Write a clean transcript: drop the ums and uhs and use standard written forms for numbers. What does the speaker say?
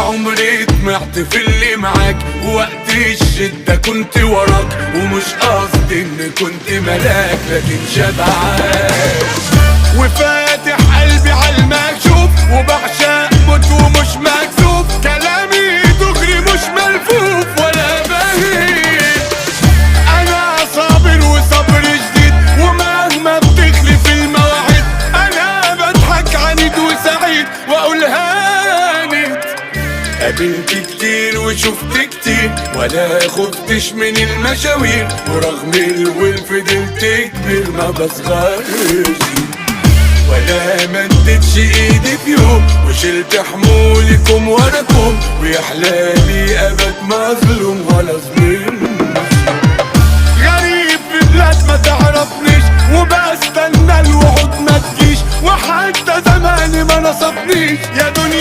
عمري طمعت في اللي معاك، ووقت الشدة كنت وراك، ومش قصدي ان كنت ملاك لكن شبعان. وفاتح قلبي على المكشوف، وبعشق موت ومش مكسوف، كلامي دغري مش ملفوف ولا بهيج. انا صابر وصبر جديد، ومهما بتخلف المواعيد انا بضحك عنيد وسعيد واقول هانت. قابلت كتير وشفت كتير، ولا خفتش من المشاوير، ورغم الول فضلت كبير ما بصغرش. ولا مدتش ايدي في يوم، وشلت حمولكم وراكم، ويا حلالي ابد مظلوم ولا ظلم. غريب في بلاد ما تعرفنيش، وبستنى الوعود ما تجيش، وحتى زماني ما نصفنيش يا دنيا.